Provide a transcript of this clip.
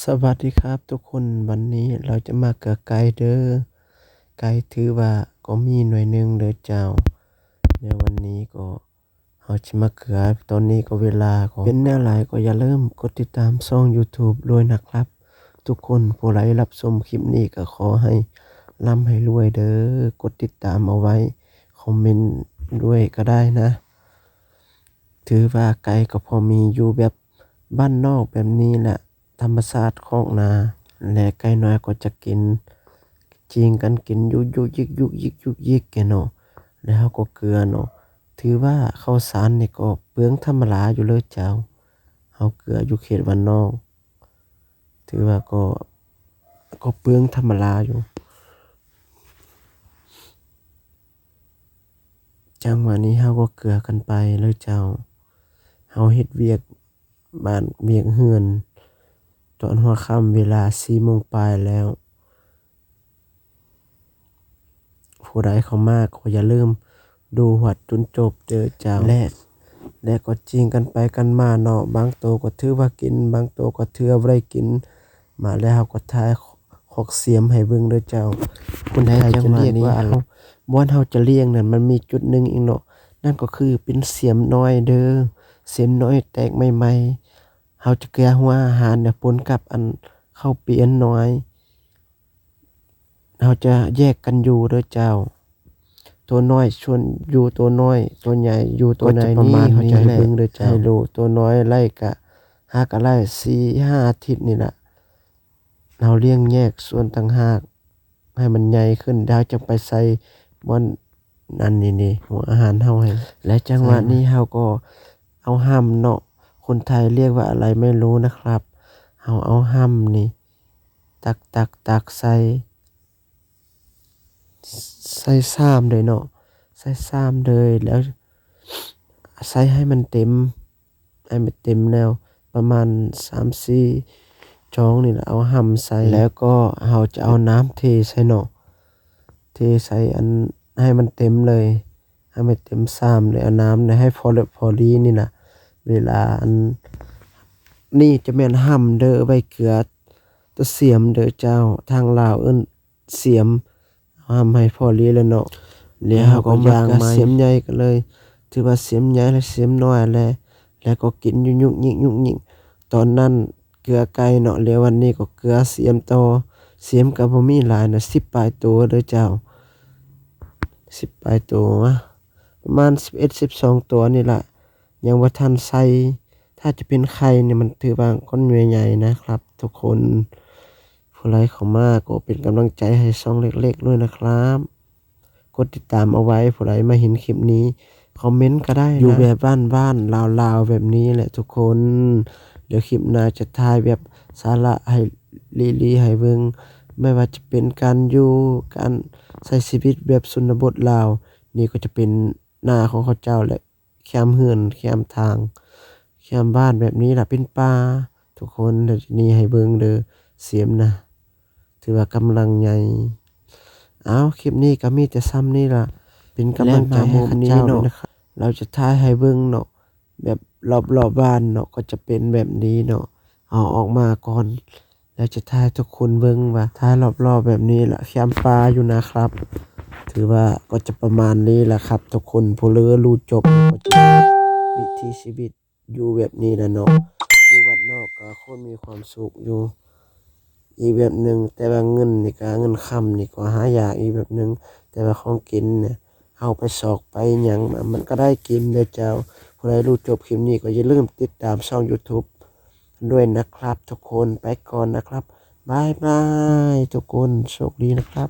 ສະຫວັດດີຄັບທຸກຄົນ, ວັນນີ້ເຮົາຈະມາເກືອໄກ່ເດີ. ໄກ່ຖືວ່າກໍມີໜ່ວຍໜຶ່ງເດີເຈົ້າ. ແລ້ວວັນນີ້ກໍເຮົາຊິມາເກືອ, ຕອນນີ້ກໍເວລາກໍເປັນແນວໃດ ກໍຢ່າລືມກົດຕິດຕາມຊ່ອງ YouTube ດ້ວຍນະຄັບທຸກຄົນ. ຜູ້ໃດຮັບຊົມຄລິບນີ້ກໍຂໍໃຫ້ລ່ຳໃຫ້ລວຍເດີ. ກົດຕິດຕາມເອົາໄວ້, ຄອມເມັນດ້ວຍກໍໄດ້ນະ. ຖືວ່າໄກ່ກໍພໍມີຢູ່ແບບບ້ານນອກແບບນີ້ແຫຼະ, ທຳມະຊາດຄອກນາ ແລະໄກ່ນ້ອຍກໍຈະກິນ ຈີງກັນກິນ ຍຸກໆຍິກໆ ຍຸກໆຍິກໆແກເນາະ. ແລ້ວເຮົາກໍເກືອເນາະ. ຖືວ່າເຂົ້າສານນີ້ກໍເປືອງທຳມະດາຢູ່ເລີຍເຈົ້າ. ເຮົາເກືອຢູ່ເຂດບ້ານນອກ ຖືວ່າກໍ ກໍເປືອງທຳມະດາຢູ່. ຈັງຫວະນີ້ເຮົາກໍເກືອກັນໄປເລີຍເຈົ້າ. ເຮົາເຮັດວຽກ ບ້ານວຽກເຮືອນຕອນຫົວຄ່ຳ ເວລາສີ່ໂມງປາຍແລ້ວ. ຜູ້ໃດເຂົ້າມາກໍຢ່າລືມດູຮອດຈົນຈົບເດີເຈົ້າ. ແລະ ແລະກໍຈີງກັນໄປກັນມາເນາະ, ບາງໂຕກໍຖືວ່າກິນ ບາງໂຕກໍຖືວ່າບໍ່ໄດ້ກິນ. ມາແລ້ວເຮົາກໍຖ່າຍຄອກສຽມໃຫ້ເບິ່ງເດີເຈົ້າ. ຄົນໄທຈະລຽກວ່າ ບ່ອນເຮົາຈະລ້ຽງນັ້ນ ມັນມີຈຸດໜຶ່ງອີກເນາະ, ນັ້ນກໍຄືເປັນສຽມນ້ອຍເດີ, ສຽມນ້ອຍແຕກໃໝ່ໆ. ເຮົາຈະເກືອຫົວອາຫານນະ ປົນກັບອັນເຂົ້າປຽນນ້ອຍ. ເຮົາຈະແຍກກັນຢູ່ເດີເຈົ້າ. ໂຕນ້ອຍສ່ວນຢູ່ໂຕນ້ອຍ, ໂຕໃຫຍ່ຢູ່ໂຕໃຫຍ່. ກໍຈະປະມານນີ້ແຫຼະ. ເຮົາຈະໃຫ້ເບິ່ງເດີເຈົ້າ. ໃຫ້ໂຕນ້ອຍໄລ່ກະ ຫາກະໄລ່ສີ່ຫ້າອາທິດນີ້ລະ. ເຮົາລ້ຽງແຍກສ່ວນຕ່າງຫາກ ໃຫ້ມັນໃຫຍ່ຂຶ້ນ ແລ້ວຈັ່ງໄປໃສ່ບ່ອນອັນນີ້ນີ້ ຫົວອາຫານເຮົາໃຫ້. ແລະ ຈັງຫວະນີ້ເຮົາກໍເອົາຫຳເນາະ, ຄົນໄທລຽກວ່າອະໄລໄມ່ຮູ້ນະຄັບ. ເຮົາເອົາຫຳນີ້ ຕັກໆໆໃສ່ ໃສ່ຊາມເລີຍເນາະ, ໃສ່ຊາມເລີຍ. ແລ້ວໃສ່ໃຫ້ມັນເຕັມ ໃຫ້ມັນເຕັມແລ້ວ ປະມານສາມສີ່ຈອງນີ້ລະ ເອົາຫຳໃສ່. ແລ້ວກໍເຮົາຈະເອົານ້ຳເທໃສ່ເນາະ, ເທໃສ່ອັນ ໃຫ້ມັນເຕັມເລີຍ, ໃຫ້ມັນເຕັມຊາມເລີຍ. ເອົານ້ຳໃຫ້ພໍເລີ ພໍດີນີ້ລະ. ເວລາອັນນີ້ຈະແມ່ນຫຳເດີ ໄວ້ເກືອໂຕສຽມເດີເຈົ້າ, ທາງລາວເອີ້ນ ສຽມ ເອົາຫຳໃຫ້ພໍດີແລ້ວເນາະ. ແລ້ວເຮົາກໍມາເກືອສຽມໃຫຍ່ກັນເລີຍ. ຖືວ່າສຽມໃຫຍ່ ແລະ ສຽມນ້ອຍ ແລະ ແລ້ວກໍກິນຢູ່ຍຸກຍິກຍຸກຍິກ. ຕອນນັ້ນເກືອໄກ່ເນາະ, ແລ້ວວັນນີ້ກໍເກືອສຽມຕໍ່. ສຽມກໍບໍ່ມີຫຼາຍນະ, ສິບປາຍໂຕເດີເຈົ້າ, ສິບປາຍໂຕ, ປະມານສິບເອັດ ສິບສອງໂຕນີ້ລະ. ຍັງບໍ່ທັນໃສ່. ຖ້າຈະເປັນໄຂ່ນີ້ ມັນຖືວ່າກ້ອນໃຫຍ່ໆນະຄັບທຸກຄົນ. ຜູ້ໃດເຂົ້າມາກໍເປັນກຳລັງໃຈໃຫ້ຊ່ອງເລັກໆດ້ວຍນະຄັບ. ກົດຕິດຕາມເອົາໄວ້. ຜູ້ໃດມາເຫັນຄລິບນີ້ ຄອມເມັນກໍໄດ້ນະ. ຢູ່ແບບບ້ານໆລາວໆແບບນີ້ແຫຼະທຸກຄົນ. ດຽວຄລິບໜ້າຈະຖ່າຍແບບສາລະໃຫ້ລີໆໃຫ້ເບິ່ງ, ແມ່ນວ່າຈະເປັນການຢູ່ ການໃຊ້ຊີວິດແບບຊົນນະບົດລາວ. ນີ້ກໍຈະເປັນ ໜ້າຂອງເຂົາເຈົ້າ ແລະ ແຄມເຮືອນ ແຄມທາງ ແຄມບ້ານແບບນີ້ລະ ເປັນປ່າທຸກຄົນ. ດຽວນີ້ໃຫ້ເບິ່ງເດີ ສຽມນະ ຖືວ່າກຳລັງໃຫຍ່. ເອົາ ຄລິບນີ້ກໍມີແຕ່ຊ່ຳນີ້ລະ ເປັນກຳລັງໃຈໃຫ້ເຂົາເຈົ້າເນາະ. ລາວຈະຖ່າຍໃຫ້ເບິ່ງເນາະ ແບບລອບໆບ້ານເນາະ ກໍຈະເປັນແບບນີ້ເນາະ. ເອົາອອກມາກ່ອນ ແລ້ວຈະຖ່າຍໃຫ້ທຸກຄົນເບິ່ງວ່າ ຖ່າຍລອບໆແບບນີ້ລະ ແຄມປ່າຢູ່ນະຄັບ. ຖືວ່າກໍຈະປະມານນີ້ລະຄັບທຸກຄົນ. ຜູ້ເລີຮູ້ຈົບກໍຈະມີວິຖີຊີວິດຢູ່ແບບນີ້ລະເນາະ. ຢູ່ບ້ານນອກກໍຄົນມີຄວາມສຸກຢູ່ອີກແບບໜຶ່ງ, ແຕ່ວ່າເງິນນີ້ກໍ ເງິນຄຳນີ້ກໍຫາຍາກອີກແບບໜຶ່ງ, ແຕ່ວ່າຂອງກິນນີ້ ເຮົາໄປຊອກໄປຫຍັງມາ ມັນກໍໄດ້ກິນເດີເຈົ້າ. ຜູ້ໃດຮູ້ຈົບຄລິບນີ້ກໍຢ່າລືມຕິດຕາມຊ່ອງ YouTube ດ້ວຍນະຄັບທຸກຄົນ. ໄປກ່ອນນະຄັບ. ບາຍບາຍທຸກຄົນ. ໂຊກດີນະຄັບ.